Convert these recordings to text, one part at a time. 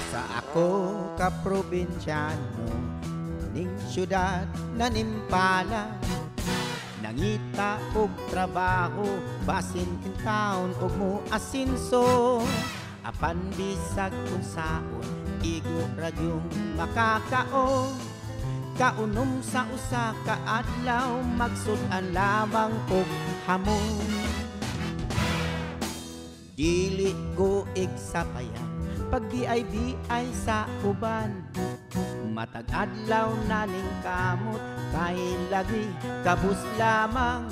Sa ako ka probinsyano ning syudad na nimpala, nangita og trabaho basin taon og mo asinso, apan bisag unsaon igo ra gyung makakaon. Kaunom sa usa ka adlaw magsud-an lamang og hamon. Dili ko igsapayan pag bi sa uban, matag adlaw na ning kamot kay lagi kabus lamang.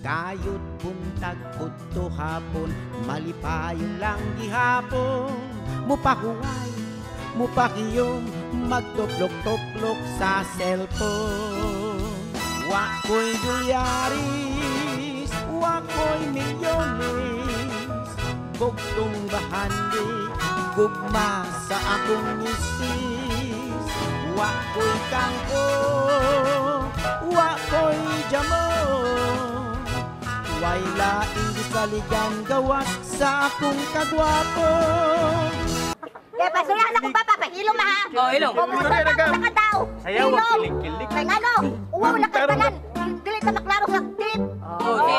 Kayod buntag udto hapon malipayon lang gihapon. Mupahuway, mupakiyom, magtuplok-tuplok sa cellphone. Wa ko'y dolyaris, wa ko'y milyones, bugtong bahandi, gugma sa akong misis. Wa ko'y kangko, wa ko'y jamon, way laing gisaligan gawas sa akong kagwapo. Kaya pasuyan akong papa, pahilom na ha. Oh, ilong. Kumusta pa ako sa katao? Sayaw, Hilom. kilig-kilig. Kay ngano, uwaw na katanan. Dili ta maklaro sa tip. Oh, si.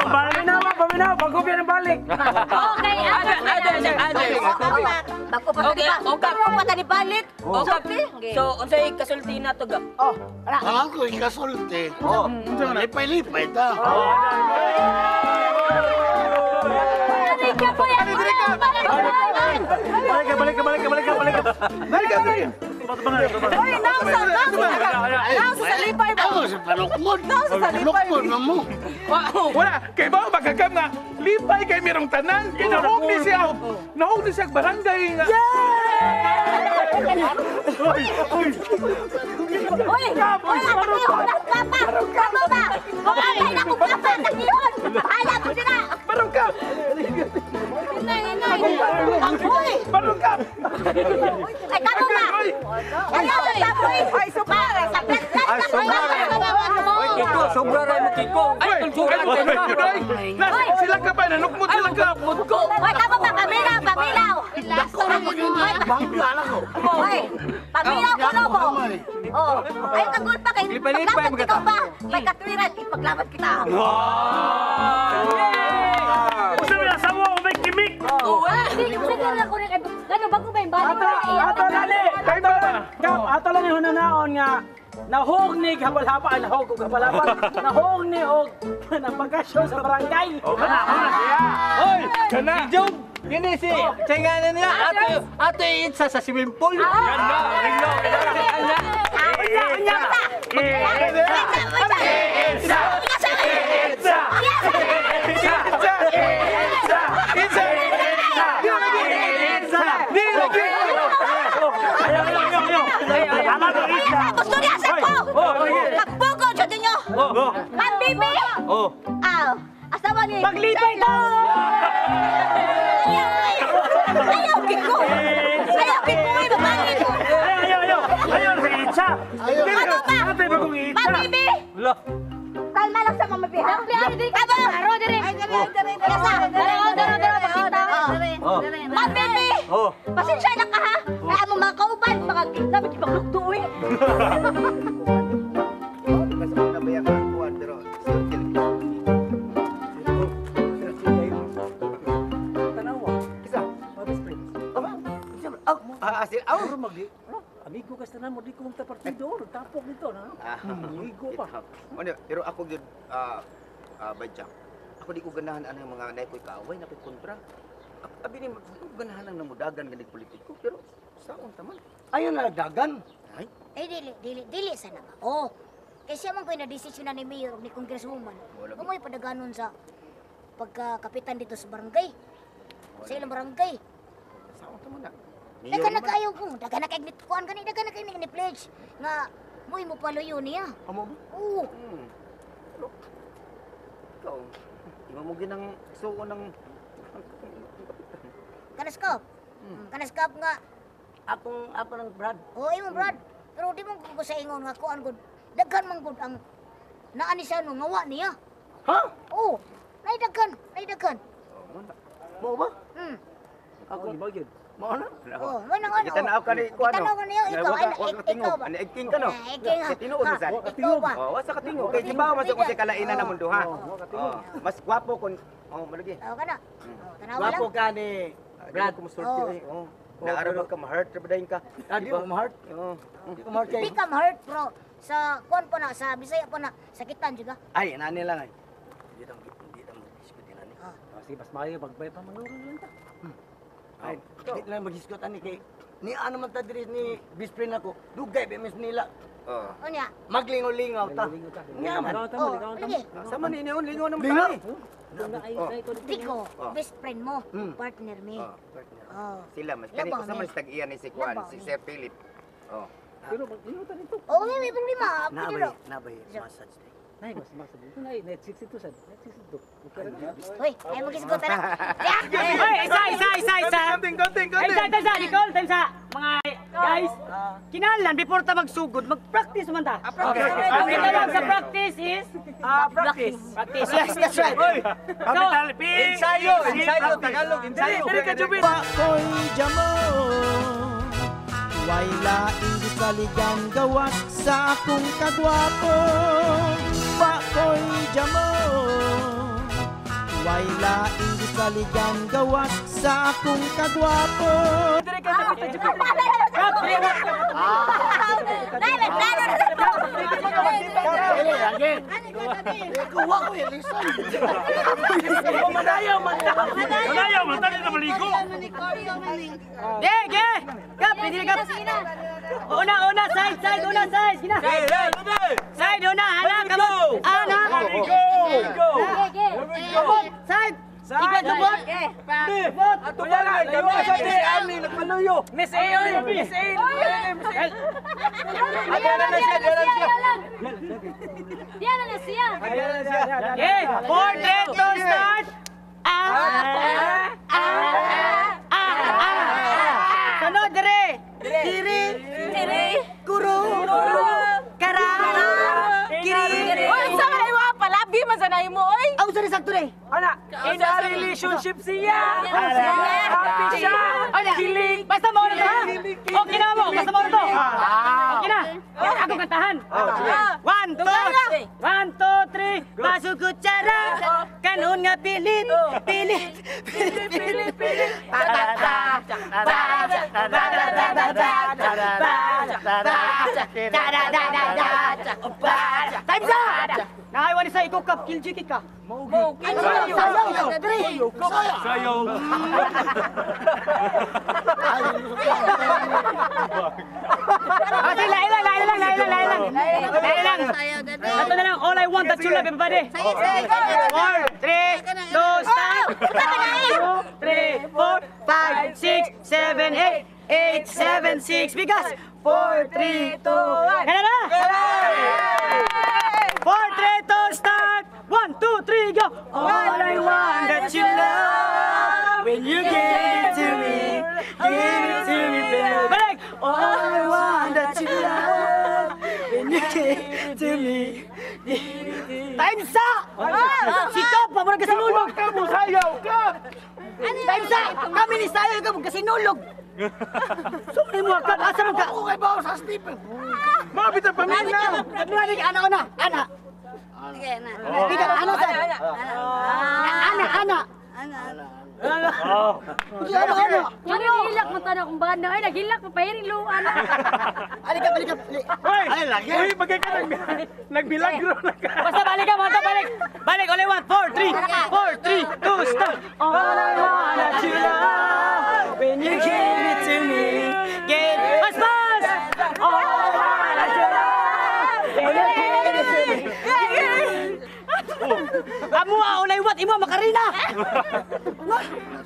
Paminaw, paminaw, pagkupya ng balik. Okay, Other, other, other. Bago pa Okay, okay. Bago pa ni balik. Okay. So, unsay kasulti na to, Gap? Oh, ala. Ang ako'y kasulti. Lipay-lipay ta. Balik ka, balik ka, balik ka, balik ka, balik ka. Balik ka, balik ka. Oy, nausa, nausa. Nausa sa lipay ba? Ako sa panukmod. Nausa sa lipay. Panukmod na mo. Wala, kay ba magkakam nga lipay kay merong tanan, kay nahog ni siya. Nahog ni siya barangay nga. Uy, uy, takihon na papa. Kamo ba? Bumatay na akong papa, takihon. Bahala mo sila. Barong ka. Inay, inay. Uy, Barong ka. ay kamo ba? Ayaw, tapoy. Ay, sobra. Sa plat-plat Ay, sobra. Oy, Kiko, sobra ra mo, Kiko. Ay, tulsukan Ay, ka na. ay, Nas, sila ka pa, nanukmod sila ka. Mud ko. Uy, kamo ba? Paminaw, paminaw. Bangla lang ko. Uy, paminaw ko no mo. Oh, ay kagul pa kay Lipay-lipay, paglaban magata. ikaw pa. May katwiran, ipaglaban kita. Usa may asawa o may kimik. Hindi, siguro ako rin. Ano, bago ba yung balik? Ato, ato lali. Kay ba? Kap, ato lang ni hunanaon nga nahog ni habal-habal, ay, nahog og habal-habal. Nahog ni og nang bakasyon sa barangay. Kana, kana siya. Hoy, Kana. Jong, kini si Tsenganan niya, ato, ato itsa sa swimming pool. Ganda, ringlo. Ana, Unya, unya. Itsa! Itsa! Itsa! Itsa! Itsa! Di lagi! Itsa. Di lagi! Ayaw, ayaw, ayaw, ayaw. Tama ka, itsa. Gusto niya sa ko. Oh, sige. Magbugo jud ninyo. Oh, Ma'am Bibi. oh. Ah, asawa ni. Paglipay ta. Ayaw, ayaw. Ayaw kiko. Ayaw kiko, ay babae ko. Ayaw, ayaw, ayaw. Ayaw sa itsa. Ano ba? Ate, bagong itsa. Ma'am Bibi. Wala. Kalma lang sa Ma'am Bibi, ha? Kamo. Aro, dire. Yasa. Daro, daro, daro, pakita. Oh. Ma'am Bibi. Oh. Pasensya na ka ha. Kaya mo mga kauban, mga dapat ipaglukto eh. Amigo ka sa tanan mo, di ko magta partido, tapok nito na. Amigo pa. Ano, pero ako gyud badyak. Ako di ko ganahan anang mga naay ko'y kaaway, na ko'y kontra. Abi ni di ko ganahan ang namudagan ganig politiko, pero saon ta man. Ayaw na nagdagan. Ay, Eh, dili, dili, dili sana ba? Oh, kasi siya man ko'y na-desisyon na ni Mayor o ni Congresswoman. Wala. Kung may padaganon sa pagkakapitan dito sa barangay. Sa ilang barangay. Saon ta man na. Daga na kayo ko, daga na kay kuan gani, daga na kay ni pledge nga mo'y mo paluyo niya. Amo ba? Oo. Pero, ikaw, ima mo ginang suo ng Kanaskap. Kanaskap nga Akong ako ng Brad. Oo, imong Brad. Pero di mo ko sa ingon nga kuan gud. Daghan man gud ang naa ni siya no ngawa niya. Ha? Oo. Nay daghan, nay daghan. Mo ba? Hmm. Ako di ba gyud? Mao na? Oh, mo nang ano. Kitanaw ka ni kuan. Kitanaw ka niyo ikaw ay ikaw ba? Ani igking ka no. Igking. Kay tinuod mo sad. Ikaw ba? Oh, wa sa katingog. Kay gibaw man sa kung sa kalainan na mundo ha. Oh, mas gwapo kun oh malagi. Oh, kana. Oh, tanawa lang. Gwapo ka ni Brad. Ko musulti eh. Oh. Naara ka ma-hurt ra ba dayon ka? Ah, di ko ma-hurt. Oo. Di ko ma-hurt kay. Di ka ma-hurt bro. Sa kuan pa na sa Bisaya pa na sakitan juga. Ay, nani lang ay. Di tang mag-discutin ani. Sige, mas maayo magbay pa manuro lang ta. Ay, di lang mag-discutin ani kay ni ano man ta diri ni best friend ako. Dugay ba mis nila. Oh. Unya. Maglingaw-lingaw ta. Nga man. Oh, lagi. Sama ni niyon lingaw naman Lingaw. ta. Diko, best friend mo, partner me. Oh. Sila mas kani ko sama sa tag-iya ni si Kuan, si Sir Philip. Oh. Pero maglingaw ta nito. Oo, may problema. Nabay, nabay massage day. Nay, mas massage dito. Nay, net 62 sad. Net 62. Hoy, ay magisgot na. Hoy, isa. Konting. Ay, isa, Nicole, time sa mga guys. Kinahanglan before ta magsugod, mag-practice man ta. Okay. Ang gitawag sa practice is practice. Practice. Yes, that's right. Capital P. Ensayo, ensayo Tagalog, ensayo. Dili ka jubin. Pakoy jamo, way laing gisaligan gawas sa akong kagwapo. Pakoy jamo, way laing gisaligan gawas sa akong kagwapo. Dili ka jubin. Nay, may plano na sa to. Kuha ko yung lisan. Manayaw man ta. Manayaw man ta na maligo. Ge, ge. Kap, dili ka. Una, una, side, side, una, side. Gina. Side, una, ana, kamot. Ana. Go! Go! Kamot, side. Iklan lubot. Lubot. Ato pa lang, kami sa ni Ami nagpaluyo. Miss A, oy. Miss A. Miss A. Agara na siya, agara na siya. Diyan na siya. Agara na siya. Okay, 4, 3, 2, start. Ah, ah, ah, ah. Sunod, dire. Diri. Diri. Kuro. Kara. Kiri. Oy, sa man wa palabi man sa mo oy. Aw, sorry, sakto re. Ana, in a relationship siya. Happy siya. Kilig. Basta mo na to, ha? Okay na mo, basta mo na to. Okay na. Ako kantahan. 1, 2, 1, 2, 3. Masuk kutsara. Kanon nga pilit. Pilit. Pilit, pilit, pilit. Ta ta ta. Ta ta ta ta ta ta ta ta ta da da da da. Time's up! Nakaiwan ni sa ikaw kap kill Jiki ka. Sayaw. Ah, sige, lain lang, lain lang, lain lang, lain lang. Lain lang. Ito na lang, all I want that you love, everybody. 4, 3, 2, start. 2, 3, 4, 5, 6, 7, 8, 8, 7, 6, bigas. 4, 3, 2, 1. Kaya na! 4, 3, 2, start! 1, 2, 3, go! All I want that you love, when you give it to me, give it to me, baby. Balik! All I want that you love, when you give it to me. Time's up! Si Kap, pamura ka sinulog! Kamu sayaw ka. Time's up! Kami ni Sayaw ka, kasinulog! Sorry mo, Kap, asa man ka? Ako kay bawo sa Stephen. Mga bitaw paminaw. Naglanig, ana ko na, ana. Sige na. Bigat, ano sa? Ana, ana. Ana. Ano, ano? Ano nagilak mo tanong kung bana? Ay nagilak mo pahiring luan. Alika, balik ka. Hoy. Uy, bagay ka nagmilagro na ka. Basta balik ka, mga balik. Balik, only 1, 4, 3, 4, 3, 2, stop. All I want that you love, when you give it to me, give mas mas. All I want that you love, when you give it to me. Amo, all I want, imo, makarina.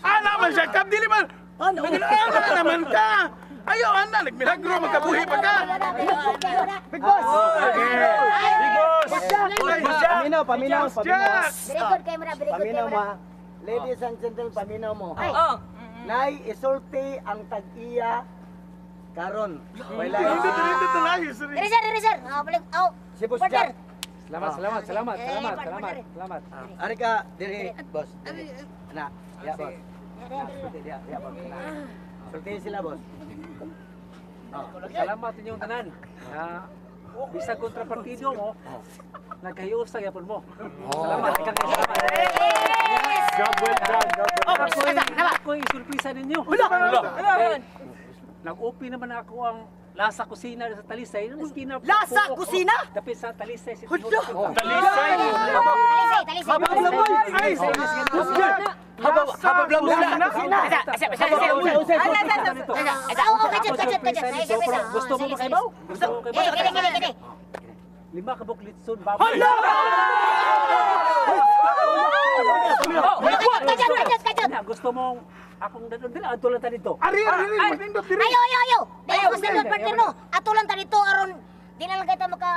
Ana man siya kap dili man. Ano? Ana naman ka. Ayaw ana nagmilagro magkabuhi pa ka. Big boss. Big boss. Paminaw, paminaw, paminaw. Very good kay mo na, very good kay Paminaw mo mo. na. Ladies and gentlemen, paminaw mo. Ay. Nay, isulti ang tag-iya Karon. Wala. Diri sir, diri sir. Ah, balik. Aw. Si Boss Jack. Salamat, salamat, salamat, salamat, salamat, salamat. Ari ka diri, boss. Na, ya boss. Ya, ya boss. Sultihin sila, boss. Salamat inyong tanan. Bisag kontra partido mo, nagkahiusa gyapon mo. Salamat, salamat. Job well done. Ako yung surpresa ninyo. Nag-open naman ako ang Lasa Kusina sa Talisay. Lasa Kusina? Dapit sa Talisay. Talisay! Talisay, talisay. Ay! Gusto mo makaibaw? Gusto mo makaibaw? Gini, gini, gini. 5 ka buok litson baboy. Kajot, kajot, kajot. Gusto mong akong dadon dila adto lang ta dito. Ari, ari, manindot diri. Ayo, ayo, ayo. Dili mas nindot partner no. Ato lang ta dito aron di na lang kita maka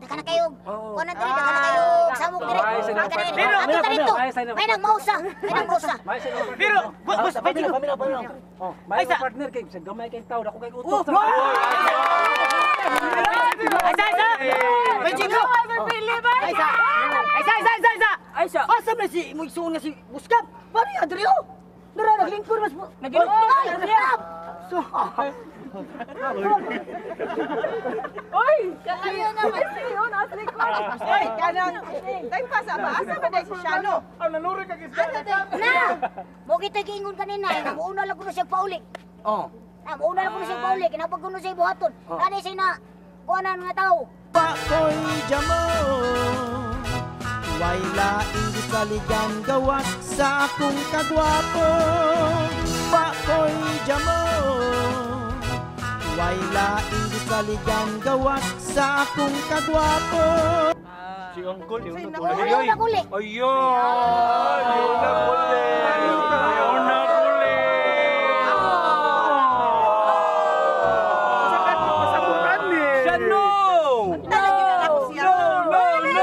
daka na kayo. Kuan diri daka na kayo samok diri. Pero ato ta dito. May nang mausa, may nang mausa. Pero boss, pwede ko. Oh, may partner kay sa gamay kay tawo dako kay utok. Ay, sa, Pwede ko. Ay, sa. Ay, sa, ay, sa, sa. Ay, sa. Asa man si imong isuon nga si Buskap? Pari adri oh. Dara naglingkor mas. Naglingkor. So. Oy, kayo naman siyon asli ko. Oy, kanang time pa sa asa ba dai si Shano? Aw nanuri ka gisda. Na. Mo kita giingon kanina, muuna lang kuno siya pauli. Oh. Na muuna lang kuno siya pauli, kinapag kuno siya buhaton. Kani siya na kuanan nga tao. Pakoy jamo. Way laing gisaligan gawas sa akong kagwapo. Pakoy jamo. Way laing gisaligan gawas sa akong kagwapo. Si Uncle, yun na uli. Ayun! Yun na uli. Yun na uli. Pasabutan ni. Shano! No, no, no!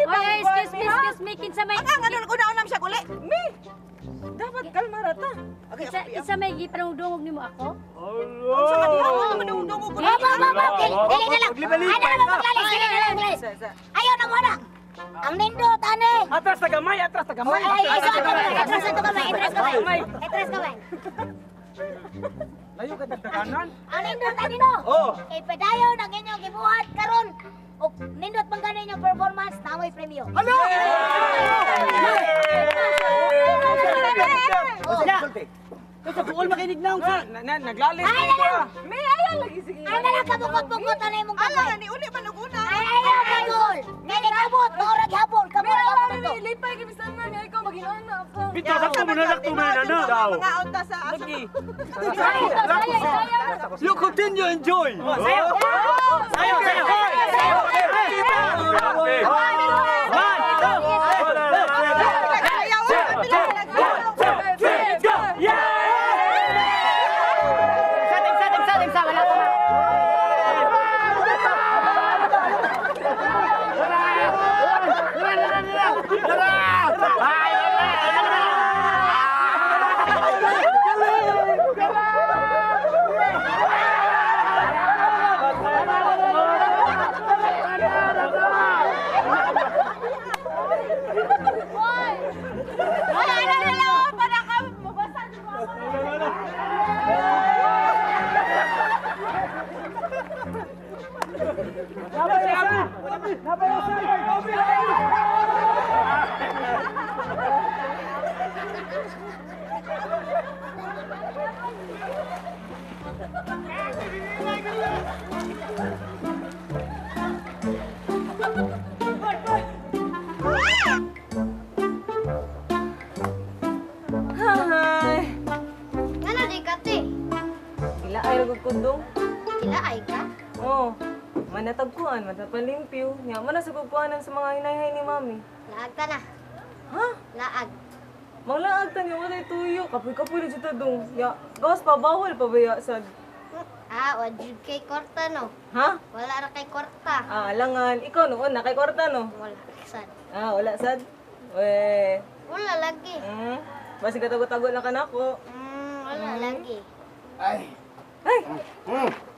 Oy, excuse me, excuse me, kinsa may Ang ano una-una siya uli. Mi. Dapat kalma ra ta. Kinsa may gipanudungog nimo ako? Unsa ka diha? Ano manudungog ko? Ba ba ba, dili na lang. Ano na maglalis, dili na lang, maglalis. Ayaw na mo na. Ang nindot ani. Atras ta gamay, atras ta gamay. Ay, atras ta gamay, atras gamay. Atras gamay. Layo ka tagdaganan. Ang nindot ani no. Kay padayon ang inyong gibuhat karon. Og nindot man gani inyong performance, namoy premyo. Ano? Sulti. Sa buol makinig na unsa. Naglalis. Ay na lang. Mi ayaw lagi sige. Ay na lang kabukot-bukot ana imong kamay. Ala ni uli man og una. Ay ayaw kagol. Dili kabot, maurag hapon, kamo ra hapon to. Lipay kay bisan na niya ikaw maginoon na ako. Bitaw sa mo na lang na na. Mga unta sa asa. You continue enjoy. Sayo. Sayo, sayo. Kilaay ka? Oo. Manatagkuan, matapalimpyo. Nga, manasugugkuanan sa mga hinayhay ni Mami. Laag ta na. Ha? Laag. Manglaag ta niya, walay tuyo. Kapoy-kapoy na dito dong. Ya, gawas pa, bawal pa ba ya, sad? Ah, wajud kay kwarta no. Ha? Wala ra kay kwarta. Ah, alangan. Ikaw noon, na kay kwarta no? Wala, sad. Ah, wala, sad? Weh. Wala lagi. Hmm. Basi katago-tago lang ka na ako. Wala lagi. Ay,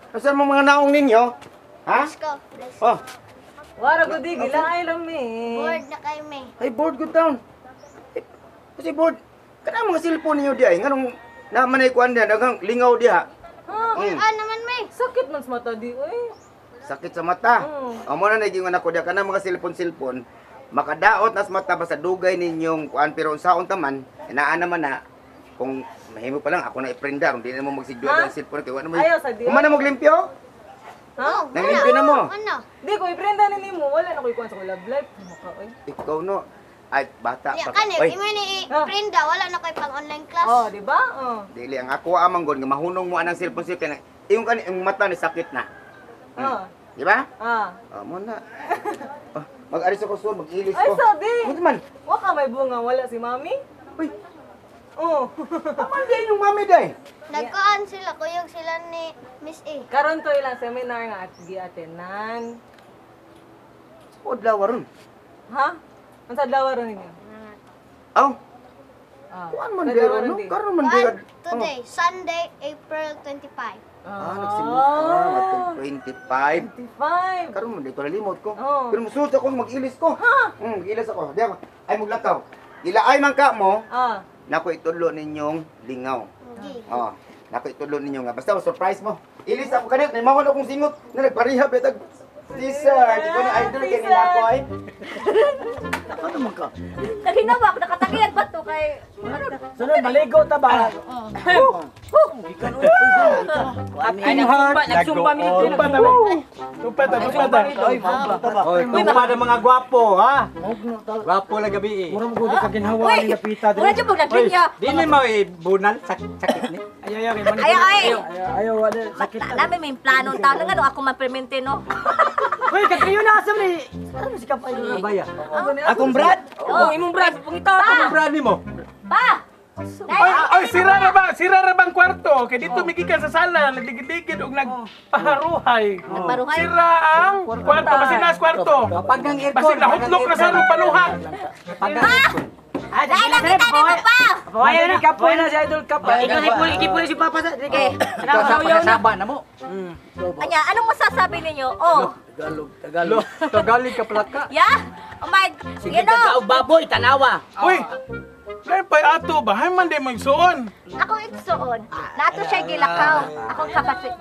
Asa mo mga naong ninyo? Ha? Let's go. Let's Oh. Wara gudi gilaay lang mi. Bored na kayo, me. Ay, bored good down. Eh, kasi bored. Kana mga cellphone ninyo di ay nganong naman ay kuan diha daghang lingaw diha. Ah, naman, me. Sakit man sa mata di oy. Sakit sa mata. Amo na nagingon ako diha kana mga cellphone-cellphone makadaot nas mata basta dugay ninyong kuan pero unsaon ta man inaan naman na kung mahimo pa lang ako na iprenda kung di na mo magsigduha ang cellphone kay wa na mo. Ayaw sa di. Human na moglimpyo? Ha? Nanglimpyo na mo. Ano? Di ko iprenda ni nimo, wala na ko ikuan sa ko love life. Maka oy. Ikaw no. Ay bata Ya pa. kanin, Oy, imo ni iprenda wala na koy pang online class. Oh, di ba? Oh. dili ang ako amang god nga mahunong mo anang cellphone cellphone. Iyong kani yung mata ni sakit na. Oh. Di ba? Ah. Oh, mo na. Oh, mag-aris ako soon, mag-ilis Ay ko. sa di. Ano man? Wa ka may bunga, wala si mami. Uy. Oh. Aman di yung mami day. Nagkuan sila, kuyog sila ni Miss A. Karon to ilang seminar nga at giatenan. Sa adlaw ron. Ha? Unsa adlaw ron ninyo? Aw, Ah. kuan man Sa di adlaw ron, ron no? di. Karon man di. Kuan today, Sunday, April 25. Ah, nagsimula. Ah, 25. 25. Karon man di ko nalimot ko. Oh. Pero musulod ako mag-ilis ko. Ha? Mag-ilis ako. Di ako. Ay muglakaw. Ilaay man ka mo, Ah. nako itudlo ninyong lingaw. Okay. Oh, nako itudlo ninyo nga. Basta surprise mo. Ilis ako kanit, may mawala akong singot na nagpareha betag. Si sir, di ko na idol kay nila ko ay. Ano man ka? Naghinawak, nakatagiyag ba to kay Sunod, maligo ta ba? Ay, nagsumpa, nagsumpa mi dito. Tumpa ta, tumpa ta, tumpa ta. Oy, mao ba? Oy, tumpa ng mga gwapo, ha? Gwapo lang gabi eh. Mura mo gud ka ginhawa ni napita Wala diri. dyan pag nagkanya. Di ni mo ibunal, sakit ni. Ayaw ayaw kay man. Ayaw, ay. Ayaw wala sakit. Namin may plano taon nga no ako mapermente no. Uy, katriyo na asa ni. Ano si Kapay? Baya. Akong brad? Oh, imong brad, pangita. Ang brand ni mo. Pa! Oy, oy, sira ra bang kwarto? Kay dito migikan sa sala, nagligid-ligid og nagpaharuhay. Nagparuhay? Sira ang kwarto, basin nas kwarto. Kapag ng aircon. Basin nahutlok na sa paluha. Dahil nakita ni mo pa! Pawayan na. Kapoy na si Idol Kapoy. Ikaw ni puli si Papa sa dili kay. Ikaw sa pagkasaba na mo. Anya, anong masasabi ninyo? Oh, Tagalog, Tagalog. Tagalog ka pala ka. yeah? Oh my, Sige you know, ka baboy tanawa. Uy, lain pa'y ato ba? Hay man di mo igsuon. ako igsuon. Nato siya gilakaw. Akong kapatid.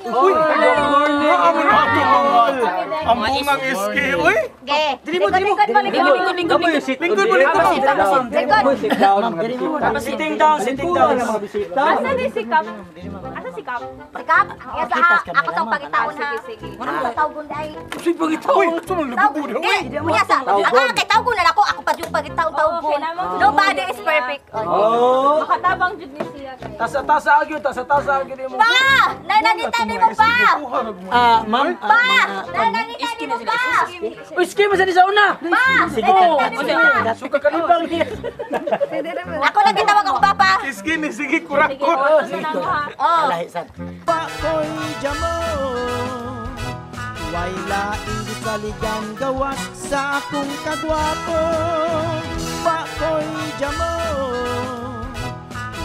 Uy, amo na ato mga ang bungang iski. Uy, Ge, lingkod, lingkod mo, lingkod. Lingkod, lingkod, lingkod. lingkod mo lingkod. Lingkod. Sit down, mga bisita. Sitting down, sitting down. Mga bisita. Asa ni si Kap? Asa si Kap? Sikap, yes, ha. Ako tong pagitaon ha. Ako tawgon ay. Uy, ito nang Tawgon. lubog uy. Ge, unya sa. Ang kay tawgon na ako, ako pa yung pagitaon tawgon. Nobody is perfect. Oh. Makatabang jud ni siya kay. Tasa-tasa agyo, tasa-tasa agyo mo. Pa! Nananita ni mo pa! Ah, ma'am. Pa! Nananita ni mo pa! Uy, ski mo sa di sa una. Pa! Nananita ni mo pa! Suka kalibang. Ako lang gitawag ako papa. Iski ni sige kurakot. Oh. Lahi sad. Pakoy jamo Way laing gisaligan gawas sa akong kagwapo. Pakoy jamo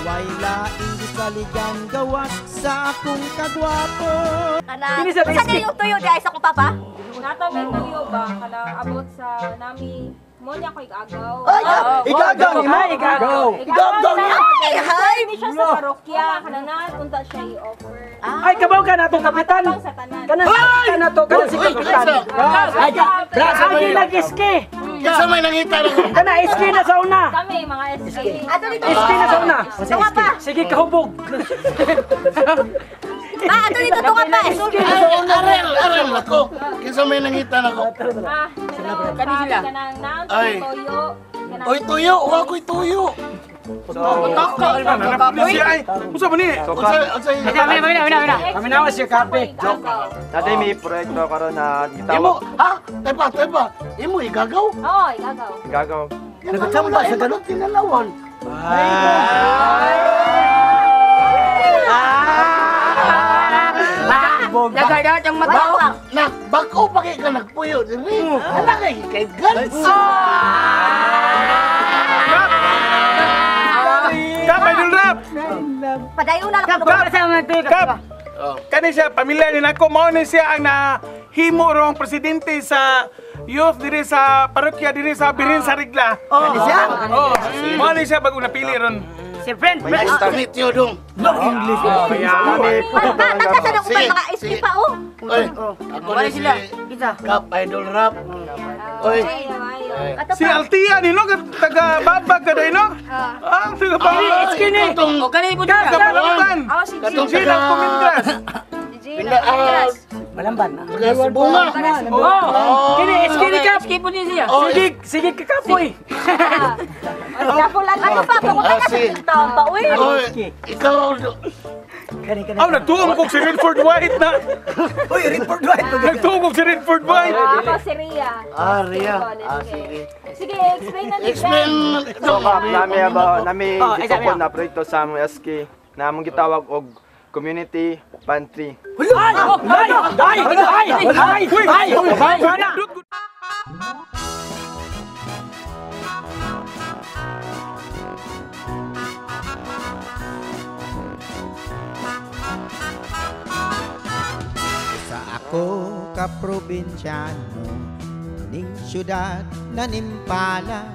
Way laing gisaligan gawas sa akong kagwapo. Kana. Kini sa Saan na yung tuyo di ay sa akong papa? Nata may tuyo ba kana abot sa nami mo niya ko igagaw. Ay, igagaw ni mo. Ay, igagaw. Igagaw niya. Ay, hay! Hindi siya sa parokya kana na unta siya i-offer. Ay, kabaw ka na itong kapitan. Sa tanan. Kana kana to, kana si kapitan. Ay, brad, sa Agi lang iski. Kinsa may nangita na ko? Kana iski na sa una. Kami mga SK. Ato dito. Iski na sa una. Tunga pa. Sige, kahubog. Pa, ato dito tunga pa. Arel, arel ako. Kinsa may nangita na ko? Ah, hello. Kani sila. Kanang naon Ay. tuyo. Kanang Oy tuyo, wa ko'y tuyo. Pulisya ay. Unsa man ni? Unsa unsa Mina, mina, mina, mina. Kami na siya kape. Tatay may proyekto karon na Imo, ha? Tepa, tepa. Imo igagaw? Oo, igagaw. Gagaw. Nagachamba sa ganun. Tinalawan. Nagadat ang mata. Na, bako pa kay ka nagpuyo diri. Ala kay kay guns. Kap, Idol Rap. Padayon na lang Kap. Kap. Kani siya pamilya ni nako mao ni siya ang nahimo rong presidente sa youth diri sa parokya diri sa Birin sa Rigla. Kani siya? Oh, mao ni siya bago napili ron. Si friend, Nice to meet you, dong. No English. Tata sa nang mga SP pa oh. Oy, ako ni si Kap Idol Rap. Oy. Si Altia ni no taga Babag ka day no? Ah, taga Babag. Skinny. O kani po Taga Balamban. Katong Gina Comendras. Pinda Balamban. Taga Sibunga. Oh, kini skinny kap. Skinny po niya siya. Sige, sige kakapoy. Ano pa pumunta ka sa taon pa uy. Oy, ikaw. Aw, nagtuong kog si Redford White na. Uy, Redford White. Nagtuong kog si Redford White. Ako si Ria. Ah, Ria. Ah, sige. Sige, explain na ni Explain. So, Kap, nami about nami Oh, ay, sabi gitukod na proyekto sa among SK na among gitawag og community pantry. Ay! Ay! Ay! Ay! Ay! Ay! Ay! Sa ako ka probinsyano ning syudad na nimpala,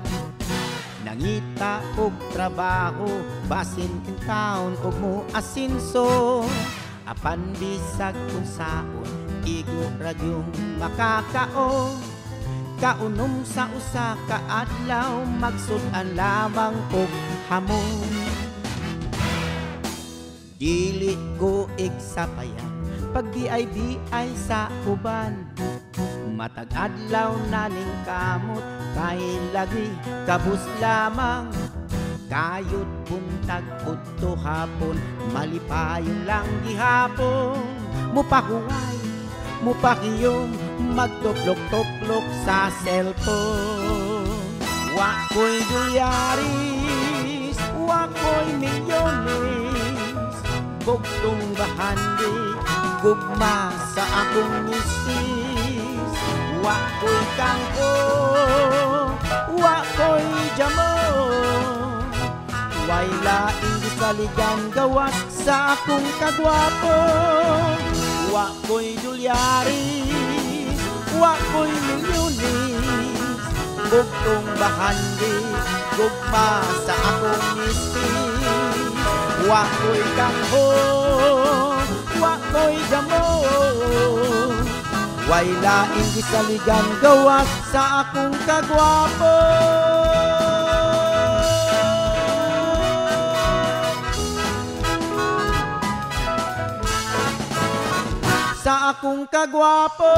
nangita og trabaho basin in town og mo asinso, apan bisag unsaon igo ra gyung makakaon, kaunom sa usa ka adlaw magsud-an lamang og hamon. Dili ko igsapayan pag BIBI sa uban, matag adlaw na ning kamot kay lagi kabus lamang, kayot buntag udto hapon malipayon lang gihapon, mupahuway mupakiyom magtuplok-tuplok sa cellphone. Wa ko'y dolyaris, wa ko'y milyones, bugtong bahandi gugma sa akong misis. Wa ko'y kangko, wa ko'y jamon, way laing gisaligan gawas sa akong kagwapo. Wa ko'y dolyaris, wa ko'y milyones, bugtong bahandi gugma sa akong misis. Wa ko'y kangko, wa ko'y jamon, way laing gisaligan gawas sa akong kagwapo. Sa akong kagwapo.